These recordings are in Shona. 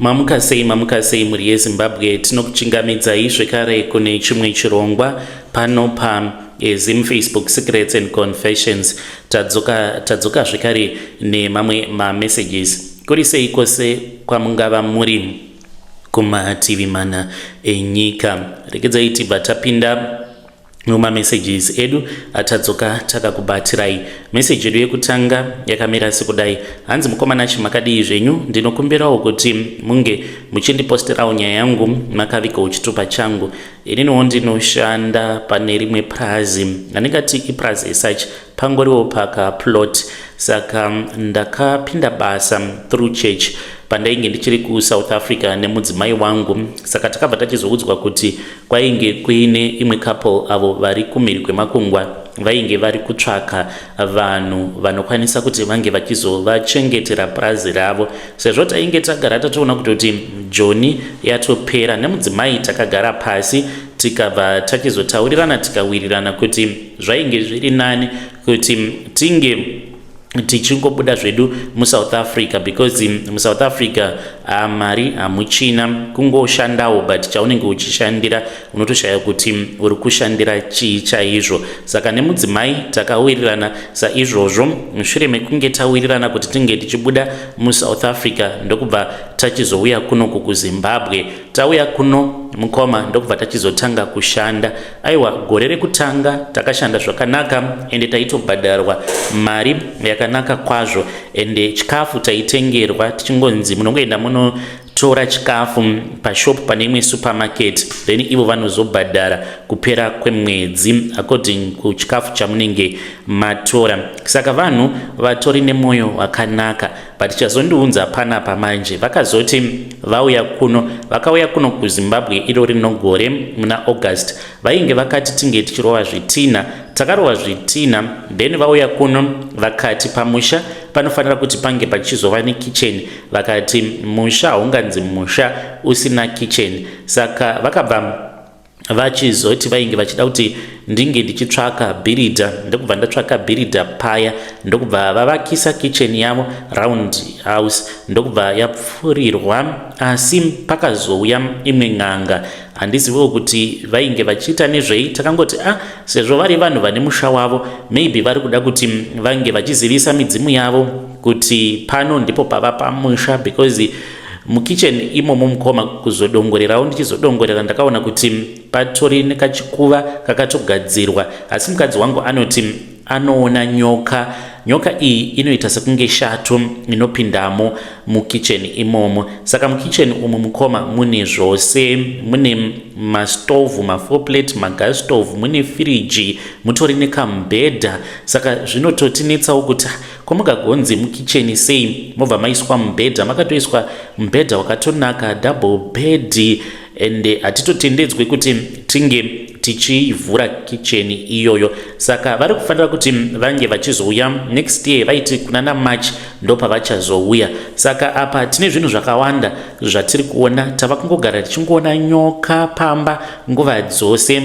Mamuka sei, mamuka sei mhuri yeZimbabwe, tinokuchingamidzai zvekare kune chimwe chirongwa pano pa eh, Zim Facebook Secrets and Confessions. Tadzoka, tadzoka zvekare nemamwe mamessages. Kuri sei kwose kwamungava muri kumativi mana enyika. Regedzai tibva tapinda mumamessages edu atadzoka takakubatirai. Meseji yedu yekutanga yakamira sekudai: hanzi, "Mukomana chi, makadii zvenyu? Ndinokumbirawo kuti munge muchindiposterawo nyaya yangu makavigawo chitupa changu. Ininiwo ndinoshanda pane rimwe prazi, handingati iprazi as such, pangoriwo pakaplot. Saka ndakapinda basa through church pandainge ndichiri kuSouth Africa nemudzimai wangu. Saka takabva tachizoudzwa kuti kwainge kuine imwe couple avo vari kumhiri kwemakungwa, vainge vari kutsvaka vanhu vanokwanisa kuti vange vachizovachengetera purazi ravo. Sezvo tainge tagara tatoona kutoti joni yatopera, nemudzimai takagara pasi, tikabva tachizotaurirana, tikawirirana kuti zvainge zviri nani kuti tinge tichingobuda zvedu muSouth Africa, because muSouth Africa mari hamuchina, kungoshandawo, but chaunenge uchishandira unotoshaya kuti uri kushandira chii chaizvo. Saka nemudzimai takawirirana saizvozvo. Mushure mekunge tawirirana kuti tinge tichibuda muSouth Africa, ndokubva tachizouya kunoku kuZimbabwe. Tauya kuno, mukoma, ndokubva tachizotanga kushanda. Aiwa, gore rekutanga takashanda zvakanaka, ende taitobhadharwa mari yakanaka kwazvo, ende chikafu taitengerwa, tichingonzi munongoenda munotora chikafu pashop pane imwe supermarket, then ivo vanozobhadhara kupera kwemwedzi according kuchikafu chamunenge matora. Saka vanhu vatori nemwoyo wakanaka. But chazondiunza panapa manje, vakazoti vauya kuno, vakauya kuno kuZimbabwe iro rino gore muna August. Vainge vakati tinge tichirova zvitina. Takarova zvitina, then vauya kuno vakati pamusha panofanira kuti pange pachizova nekitchen. Vakati musha haunganzi musha usina kitchen. Saka vakabva vachizoti vainge vachida kuti ndinge ndichitsvaka builder. Ndokubva ndatsvaka builder paya, ndokubva vavakisa kitchen yavo, round house, ndokubva yapfurirwa. Asi pakazouya imwe n'anga, handiziviwo kuti vainge vachiita nezvei. Takangoti a ah, sezvo vari vanhu vane musha wavo, maybe vari kuda kuti vange vachizivisa midzimu yavo kuti pano ndipo pava pamusha, because mukitchen imomo, mukoma, kuzodongorerawo, ndichizodongorera ndakaona kuti patori nekachikuva kakatogadzirwa. Asi mukadzi wangu anoti anoona nyoka. Nyoka iyi inoita sekunge shato inopindamo mukitchen imomo. Saka mukitchen umu, mukoma, mune zvose: mune mastovhu, ma4 plate, magas stove, mune firiji, mutori nekamubhedha. Saka zvinototinetsawo kuti kwamukagonzi mukitchen sei mobva maiswa mubhedha, makatoiswa mubhedha wakatonaka, double bed, and hatitotendedzwe kuti tinge tichivhura kitchen iyoyo. Saka vari kufanira kuti vange vachizouya next year, vaiti kuna naMarch ndopavachazouya. Saka apa tine zvinhu zvakawanda zvatiri kuona. Tava kungogara tichingoona nyoka pamba nguva dzose,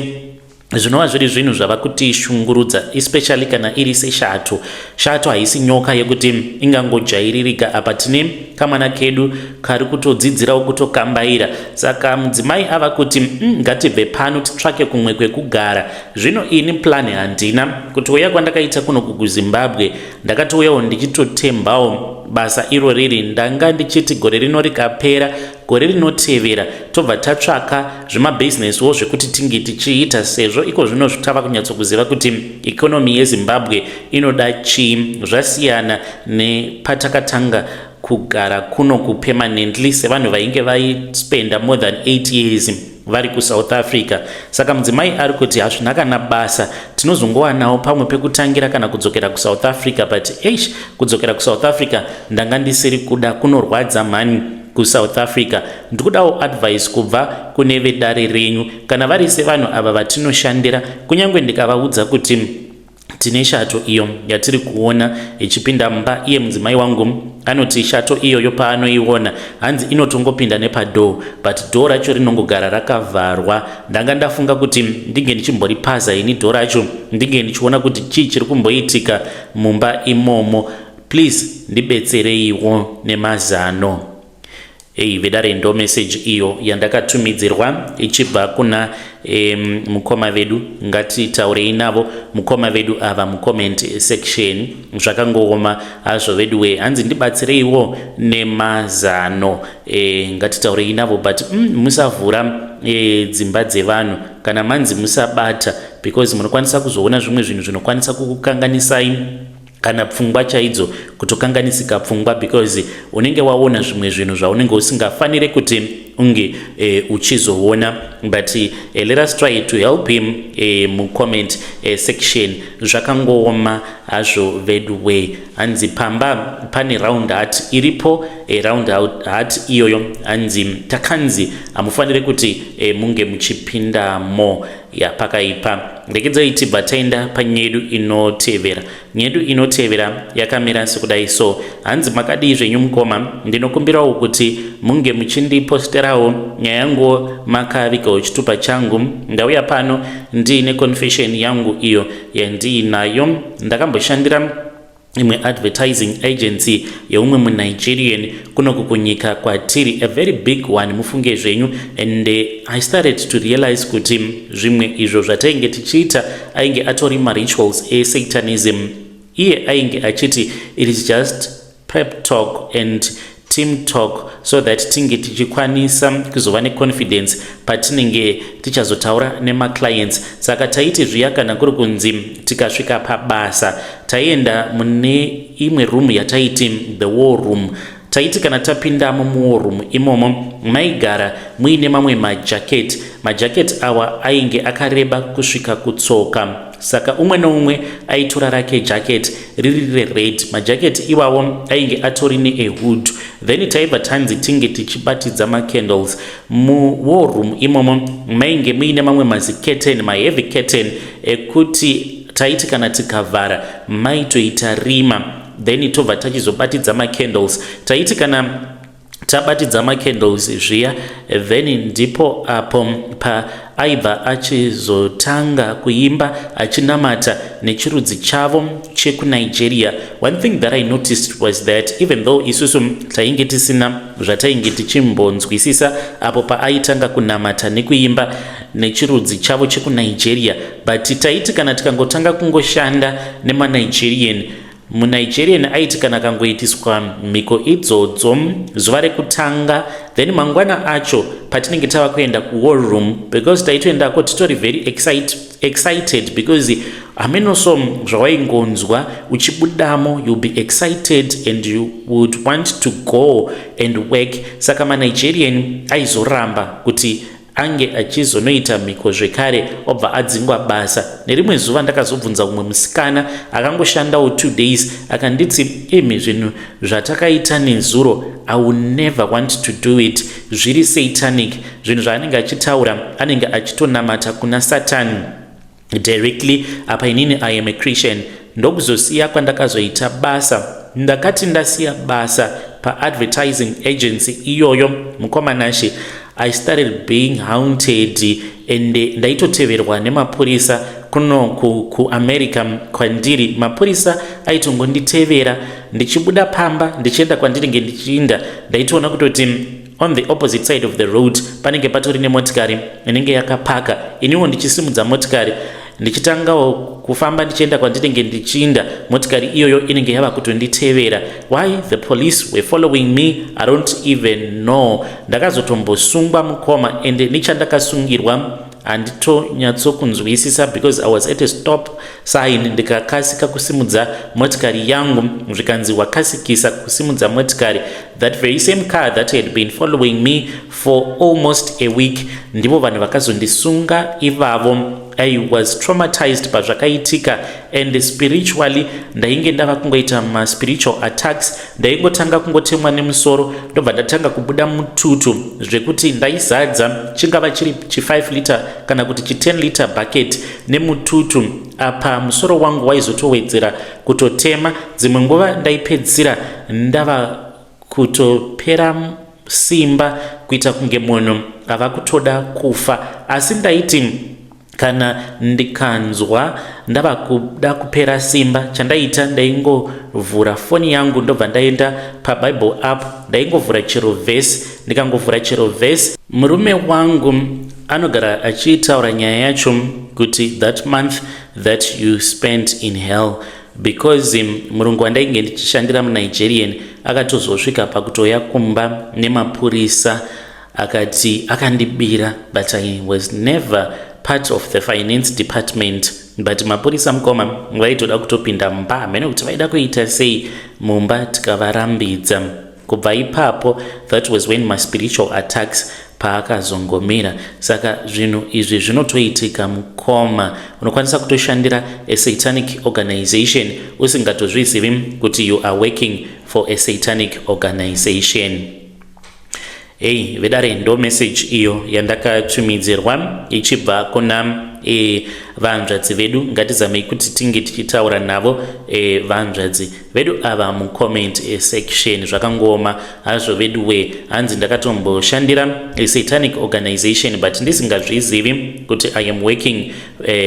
zvinova zviri zvinhu zvava kutishungurudza, especially kana iri seshato. Shato haisi nyoka yekuti ingangojairirika. Apa tine kamwana kedu kari kutodzidzirawo kutokambaira. Saka mudzimai ava kuti ngatibve pano titsvake kumwe kwekugara." Zvino ini plan handina. Kutouya kwandakaita kuno kuZimbabwe, ndakatouyawo ndichitotembawo basa iro riri. Ndanga ndichiti gore rino rikapera, gore rinotevera tobva tatsvaka zvemabhizinesiwo zvekuti tinge tichiita, sezvo iko zvino tava kunyatsokuziva kuti economy yeZimbabwe inoda chii. Zvasiyana nepatakatanga kugara kuno kupermanently sevanhu vainge vaispenda more than 8 years vari kuSouth Africa. Saka mudzimai ari kuti hazvina kana basa, tinozongowanawo pamwe pekutangira kana kudzokera kuSouth Africa. But eish, kudzokera kuSouth Africa ndanga ndisiri kuda, kunorwadza mhani kuSouth Africa. Ndikudawo advice kubva kune vedare renyu. Kana vari sevanhu ava vatinoshandira, kunyange ndikavaudza kuti tine shato iyo yatiri kuona ichipinda mumba, iye mudzimai wangu anoti shato iyoyo paanoiona, hanzi inotongopinda nepadoor, but door racho rinongogara rakavharwa. Ndanga ndafunga kuti ndinge ndichimboripaza ini door racho, ndinge ndichiona kuti chii chiri kumboitika mumba imomo. Please ndibetsereiwo nemazano. Hey, vedare, ndo message iyo yandakatumidzirwa ichibva kuna mukoma vedu. Ngatitaurei navo mukoma vedu ava mucomment section. Zvakangooma hazvo veduwe. Hanzi ndibatsireiwo nemazano. Ngatitaurei navo, but musavhura dzimba dzevanhu kana manzi musabata, because munokwanisa kuzoona zvimwe zvinhu zvinokwanisa kukukanganisai kana pfungwa chaidzo, kutokanganisika pfungwa, because unenge waona zvimwe zvinhu zvaunenge usingafaniri kuti unge uchizoona. But let us try to help him mucomment section. Zvakangooma hazvo veduwe. Hanzi pamba pane round hut iripo. Round hut iyoyo, hanzi takanzi hamufaniri kuti munge muchipindamo. Yapakaipa. Regedzai tibva taenda panyedu inotevera. Nyedu inotevera yakamira sekudai so. Hanzi, "Makadii zvenyu mukoma? Ndinokumbirawo kuti munge muchindiposterawo nyaya yangu makavigawo chitupa changu. Ndauya pano ndiine confession yangu iyo yandiinayo. Ndakamboshandira imwe advertising agency yeumwe muNigerian kunoku kunyika kwatiri, a very big one, mufunge zvenyu. And I started to realize kuti zvimwe izvo zvatainge tichiita ainge atori marituals esatanism. Iye ainge achiti it is just prep talk and team talk so that tinge tichikwanisa kuzova neconfidence patinenge tichazotaura nemaclients. Saka taiti zviya kana kuri kunzi tikasvika pabasa, taienda mune imwe room yataiti the war room. Taiti kana tapindamo muwar room imomo, maigara muine mamwe majaketi. Majaketi awa ainge akareba kusvika kutsoka, saka umwe neumwe aitora rake jacket riri rered. Majaketi iwawo ainge atori neahood. Then taibva tanzi tinge tichibatidza macandles muwar room imomo. Mainge muine mamwe mazicurtain, maheavy curtain, ekuti taiti kana tikavhara maitoita rima. Then tobva tachizobatidza macandles. Taiti kana tabatidza macandles zviya, then ndipo apo paaibva achizotanga kuimba achinamata nechirudzi chavo chekuNigeria. One thing that I noticed was that even though isusu tainge tisina zvatainge tichimbonzwisisa apo paaitanga kunamata nekuimba nechirudzi chavo chekuNigeria, but taiti kana tikangotanga kungoshanda nemaNigerian, muNigerian aiti kana akangoitiswa mhiko idzodzo zuva rekutanga, then mangwana acho patinenge tava kuenda kuwar room, because taitoendako titori very excited, because hamenoso zvawaingonzwa uchibudamo, you'll be excited and you would want to go and work. Saka maNigerian aizoramba kuti ange achizonoita mhiko zvekare, obva adzingwa basa. Nerimwe zuva ndakazobvunza umwe musikana akangoshandawo 2 days, akanditi, 'Imi, zvinhu zvatakaita nezuro, I will never want to do it. Zviri satanic.' Zvinhu zvaanenge achitaura, anenge achitonamata kuna Satani directly. Apa inini I am a Christian. Ndokuzosiya kwandakazoita basa. Ndakati ndasiya basa paadvertising agency iyoyo, mukoma Nashe, I started being haunted and ndaitoteverwa nemapurisa kuno kuAmerica kwandiri. Mapurisa aitongonditevera ndichibuda pamba ndichienda kwandinenge ndichiinda. Ndaitoona kutoti on the opposite side of the road panenge patori nemotikari inenge yakapaka. Iniwo ndichisimudza motikari, ndichitangawo kufamba ndichienda kwandinenge ndichiinda, motikari iyoyo inenge yava kutonditevera. Why the police were following me, I don't even know. Ndakazotombosungwa, mukoma, ende nechandakasungirwa handitonyatsokunzwisisa, because I was at a stop sign, ndikakasika kusimudza motikari yangu, zvikanzi wakasikisa kusimudza motikari. That very same car that had been following me for almost a week, ndivo vanhu vakazondisunga ivavo. I was traumatized pazvakaitika, and spiritually ndainge ndava kungoita maspiritual attacks. Ndaingotanga kungotemwa nemusoro, ndobva ndatanga kubuda mututu, zvekuti ndaizadza chingava chiri chi5 liter kana kuti chi10 liter bucket nemututu. Apa musoro wangu waizotowedzera kutotema. Dzimwe nguva ndaipedzisira ndava kutopera simba, kuita kunge munhu ava kutoda kufa. Asi ndaiti Kana ndikanzwa ndava kuda kupera simba, chandaita ndaingovhura foni yangu, ndobva ndaenda paBible app, ndaingovhura chero vhesi. Ndikangovhura chero vhesi, murume wangu anogara achitaura nyaya yacho kuti, "That month that you spent in hell," because murungu wandainge ndichishandira, muNigerian, akatozosvika pakutoya kumba nemapurisa, akati akandibira, but I was never part of the finance department. But mapurisa, mukoma, vaitoda kutopinda mumba, hamene kuti vaida kuita sei mumba, tikavarambidza. Kubva ipapo, that was when my spiritual attacks paakazongomira. Saka zvinhu izvi zvinotoitika, mukoma. Unokwanisa kutoshandira a satanic organization usingatozvizivi kuti you are working for a satanic organization. Ei vedare, ndo message iyo yandakatumidzirwa ichibva kuna vanzvadzi vedu. Ngatizamei kuti tinge tichitaura navo vanzvadzi vedu ava mucomment section. Zvakangoma hazvo vedu we. Hanzi ndakatomboshandira a satanic organization, but ndisingazvizivi kuti I am working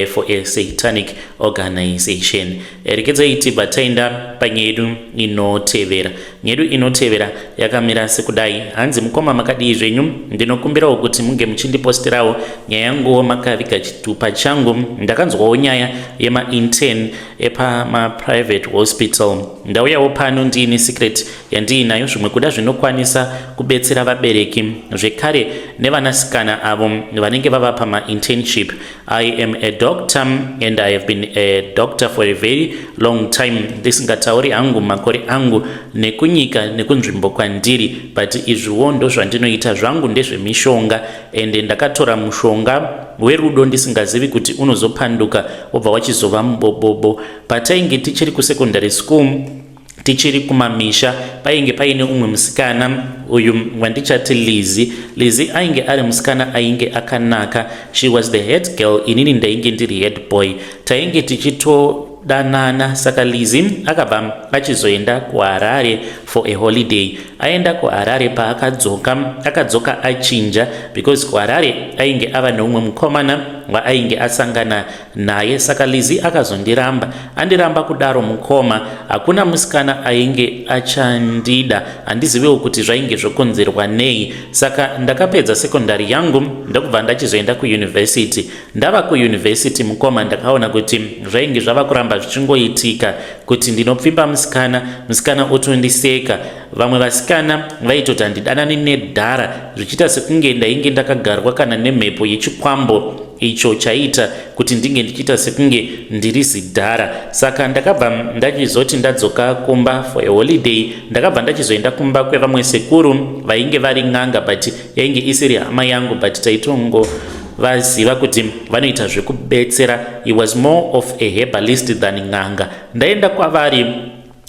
for a satanic organization. Rekedzai tibva taenda panyaya yedu inotevera. Nyaya yedu inotevera yakamira sekudai. Hanzi, "Mukoma, makadii zvenyu? Ndinokumbirawo kuti munge muchindiposterawo nyaya yanguwo makaviga chitupa changu. Ndakanzwawo nyaya yemaintern epamaprivate hospital. Ndauyawo pano ndiine secret yandiinayo, zvimwe kuda zvinokwanisa kubetsera vabereki zvekare nevanasikana avo vanenge vava pamainternship. I am a doctor and I have been a doctor for a very long time. Ndisingatauri hangu makore angu nekunyika nekunzvimbo kwandiri, but izviwo ndo zvandinoita zvangu, ndezvemishonga, ende ndakatora mushonga werudo ndisingazivi kuti unozopanduka wobva wachizova mubobobo. Patainge tichiri kusecondary school, tichiri kumamisha, painge paine umwe musikana uyu wandichati Lizi. Lizi ainge ari musikana ainge akanaka. She was the head girl, inini ndainge ndiri head boy. Tainge tichitodanana. Saka Lizi akabva achizoenda kuHarare for a holiday. Aenda kuHarare, paakadzoka akadzoka achinja, because kuHarare ainge ava neumwe mukomana waainge asangana naye. Saka Lizi akazondiramba. Andiramba kudaro, mukoma, hakuna musikana ainge achandida. Handiziviwo kuti zvainge zvokonzerwa nei. Saka ndakapedza sekondari yangu, ndokubva ndachizoenda kuyunivhesiti. Ndava kuyunivhesiti, mukoma, ndakaona kuti zvainge zvava kuramba zvichingoitika kuti ndinopfimba musikana, musikana otondiseka. Vamwe vasikana vaitoti handidanani nedhara, zvichiita sekunge ndainge ndakagarwa kana nemhepo yechikwambo icho chaiita kuti ndinge ndichiita sekunge ndiri zidhara. Saka ndakabva ndachizoti ndadzoka kumba for a holiday, ndakabva ndachizoenda kumba kwevamwe sekuru vainge vari n'anga, but yainge isiri hama yangu, but taitongo vaziva kuti vanoita zvekubetsera. He was more of a herbalist than n'anga. Ndaenda kwavari,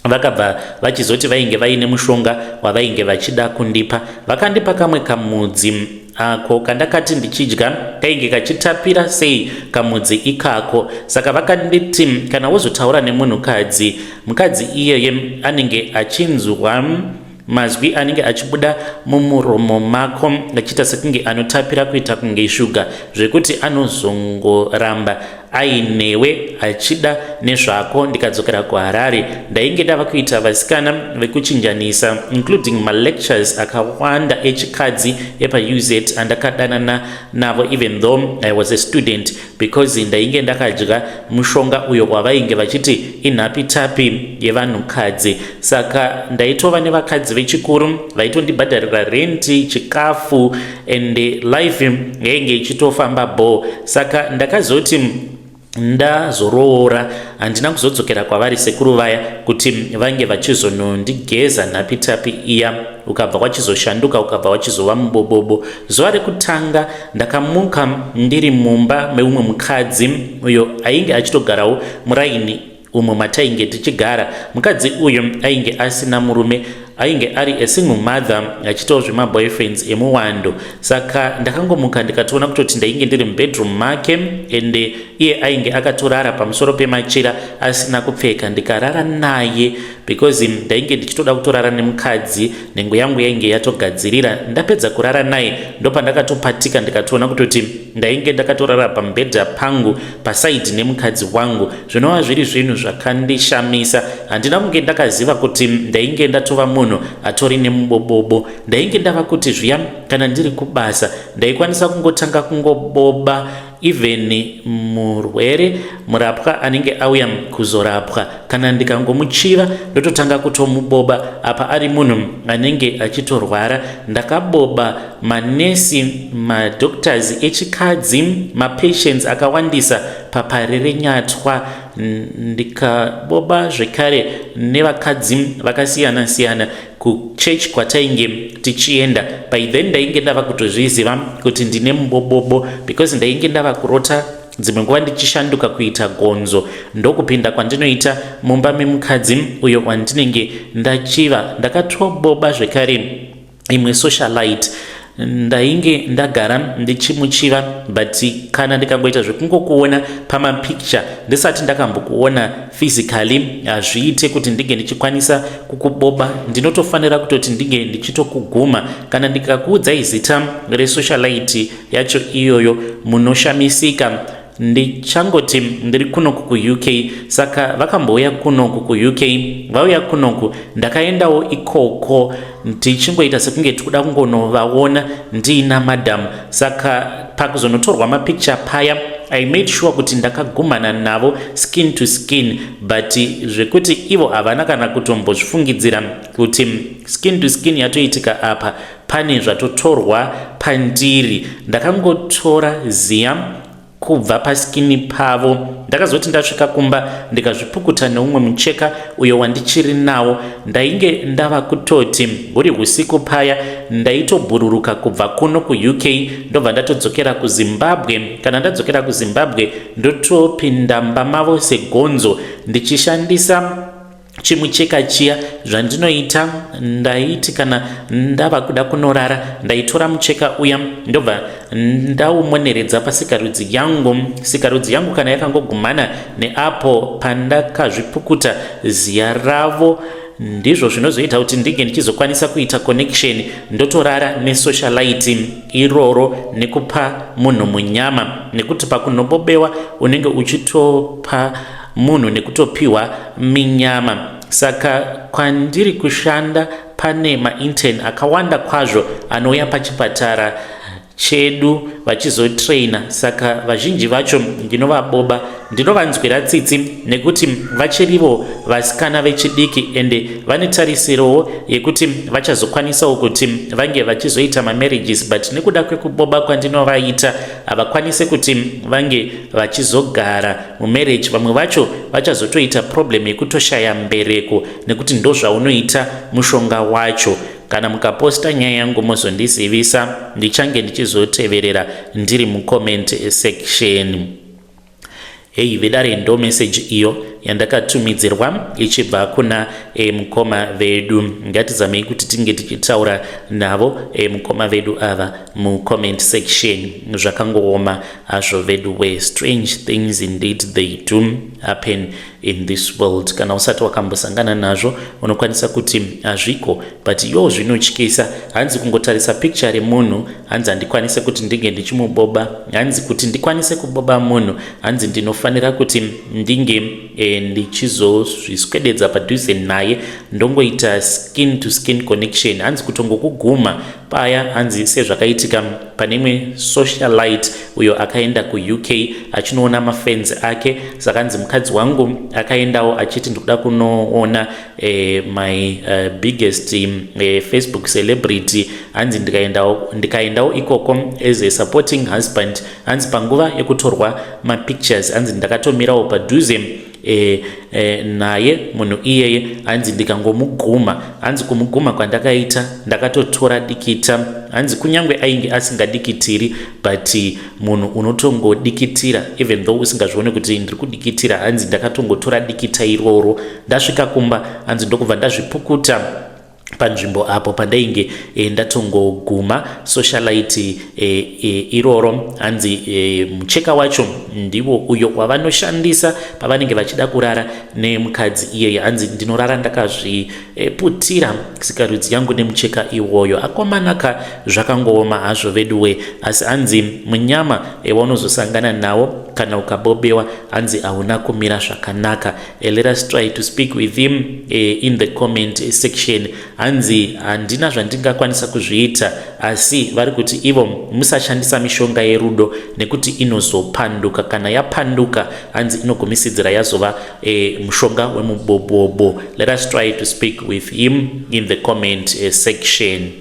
vakabva vachizoti vainge vaine mushonga wavainge vachida kundipa. Vakandipa kamwe kamudzi ako kandakati ndichidya kainge kachitapira sei kamudzi ikako. Saka vakanditi kana wozotaura nemunhukadzi, mukadzi iyeye anenge achinzwa mazwi anenge achibuda mumuromo mako achiita sekunge anotapira kuita kunge shuga, zvekuti anozongoramba ainewe achida nezvako. Ndikadzokera kuHarare, ndainge ndava kuita vasikana vekuchinjanisa, including malectures akawanda echikadzi epaUZ andakadanana navo, even though I was a student, because ndainge ndakadya mushonga uyo wavainge vachiti inhapitapi yevanhukadzi. Saka ndaitova nevakadzi vechikuru vaitondibhadharira renti, chikafu, and life yainge ichitofamba bo. Saka ndakazoti ndazoroora, handina kuzodzokera kwavari sekuru vaya kuti vange vachizonondigeza nhapitapi iya. Ukabva wachizoshanduka, ukabva wachizova mubobobo. Zuva rekutanga ndakamuka ndiri mumba meumwe mukadzi uyo ainge achitogarawo muraini umo matainge tichigara. Mukadzi uyu ainge asina murume, ainge ari a single mother, achitawo zvemaboyfriends emuwando. Saka ndakangomuka ndikatoona kutoti ndainge ndiri mubedroom make, ende iye ainge akatorara pamusoro pemachira asina kupfeka. Ndikarara naye. Because ndainge ndichitoda kutorara nemukadzi, nhengo yangu yainge yatogadzirira. Ndapedza kurara naye, ndopandakatopatika ndikatoona kutoti ndainge ndakatorara pamubhedha pangu pasaidi nemukadzi wangu, zvinova zviri zvinhu zvakandishamisa. Handina kunge ndakaziva kuti ndainge ndatova munhu atori nemubobobo. Ndainge ndava kuti zviya kana ndiri kubasa, ndaikwanisa kungotanga kungoboba even murwere murapwa anenge auya kuzorapwa. Kana ndikangomuchiva, ndototanga kutomuboba, apa ari munhu anenge achitorwara. Ndakaboba manesi, madoctors echikadzi, mapatients akawandisa paParirenyatwa. Ndikaboba zvekare nevakadzi vakasiyana-siyana kuchechi kwatainge tichienda. By then ndainge ndava kutozviziva kuti ndine mubobobo, because ndainge ndava kurota dzimwe nguva ndichishanduka kuita gonzo, ndokupinda kwandinoita mumba memukadzi uyo wandinenge ndachiva. Ndakatoboba zvekare imwe socialite. Ndainge ndagara ndichimuchiva, but kana ndikangoita zvekungokuona pamapicture ndisati ndakambokuona physically, hazviite kuti ndinge ndichikwanisa kukuboba. Ndinotofanira kutoti ndinge ndichitokuguma. Kana ndikakuudzai zita resocialite yacho iyoyo, munoshamisika. Ndichangoti ndiri kunoku kuUK. Saka vakambouya kunoku kuUK. Vauya kunoku, ndakaendawo ikoko ndichingoita sekunge tikuda kungonovaona ndiina madam. Saka pakuzonotorwa mapicture paya, I made sure kuti ndakagumana navo skin to skin, but zvekuti ivo havana kana kutombozvifungidzira kuti skin to skin yatoitika apa, pane zvatotorwa pandiri. Ndakangotora ziya kubva paskin pavo. Ndakazoti ndasvika kumba, ndikazvipukuta neumwe mucheka uyo wandichiri nawo. Ndainge ndava kutoti huri usiku paya, ndaitobhururuka kubva kuno kuUK, ndobva ndatodzokera kuZimbabwe. Kana ndadzokera kuZimbabwe, ndotopinda mba mavo segonzo ndichishandisa chimucheka chiya. Zvandinoita, ndaiti kana ndava kuda kunorara, ndaitora mucheka uya, ndobva ndaumoneredza pasikarudzi yangu. Sikarudzi yangu kana yakangogumana neapo pandakazvipukuta ziya ravo, ndizvo zvinozoita kuti ndinge ndichizokwanisa kuita connection, ndotorara nesocialite iroro nekupa munhu munyama. Nekuti pakunobobewa unenge uchitopa munhu nekutopiwa minyama. Saka kwandiri kushanda pane maintern akawanda kwazvo anouya pachipatara chedu vachizotraina. Saka vazhinji vacho ndinovaboba. Ndinovanzwira tsitsi nekuti vachirivo vasikana vechidiki, ende vane tarisirowo yekuti vachazokwanisawo kuti vange vachizoita mamarriages, but nekuda kwekuboba kwandinovaita, havakwanisi kuti vange vachizogara mumarriage. Vamwe vacho vachazotoita problem yekutoshaya mbereko, nekuti ndozvaunoita mushonga wacho. Kana mukaposta nyaya yangu, mozondizivisa. Ndichange ndichizoteverera ndiri mucomment section. Hei vedare, ndo message iyo yandakatumidzirwa ichibva kuna mukoma vedu. Ngatizamei kuti tinge tichitaura navo mukoma vedu ava mucomment section. Zvakangooma hazvo vedu we. Strange things indeed, they do happen in this world. Kana usati wakambosangana nazvo, unokwanisa kuti hazviko, but yo zvinotyisa. Hanzi kungotarisa picture remunhu, hanzi handikwanise kuti ndinge ndichimuboba. Hanzi kuti ndikwanise kuboba munhu, hanzi ndinofanira kuti ndinge ndichizozviswededza padhuze naye, ndongoita skin to skin connection. Hanzi kutongokuguma paya, hanzi sezvakaitika pane imwe socialite uyo akaenda kuUK achinoona mafans ake. Saka hanzi mukadzi wangu akaendawo achiti ndikuda kunoona my biggest Facebook celebrity. Hanzi ndikaendawo ikoko as a supporting husband. Hanzi panguva yekutorwa mapictures, hanzi ndakatomirawo padhuze naye munhu iyeye. Hanzi ndikangomuguma, hanzi kumuguma kwandakaita, ndakatotora dikita. Hanzi kunyange ainge asingadikitiri, but munhu unotongodikitira even though usingazvioni kuti ndiri kudikitira. Hanzi ndakatongotora dikita iroro. Ndasvika kumba, hanzi ndokubva ndazvipukuta. Panzvimbo apo pandainge ndatongoguma socialite iroro, hanzi mucheka wacho ndiwo uyo wavanoshandisa pavanenge vachida kurara nemukadzi iyeye. Hanzi ndinorara ndakazviputira sikarudzi yangu nemucheka iwoyo. Akomanaka, zvakangooma hazvo veduwe, asi hanzi munyama waunozosangana nawo kana ukabobewa, hanzi hauna kumira zvakanaka. Let us try to speak with him in the comment section. Hanzi handina zvandingakwanisa kuzviita, asi vari kuti ivo musashandisa mishonga yerudo nekuti inozopanduka. Kana yapanduka, hanzi inogumisidzira yazova mushonga wemubobobo. Let us try to speak with him in the comment section.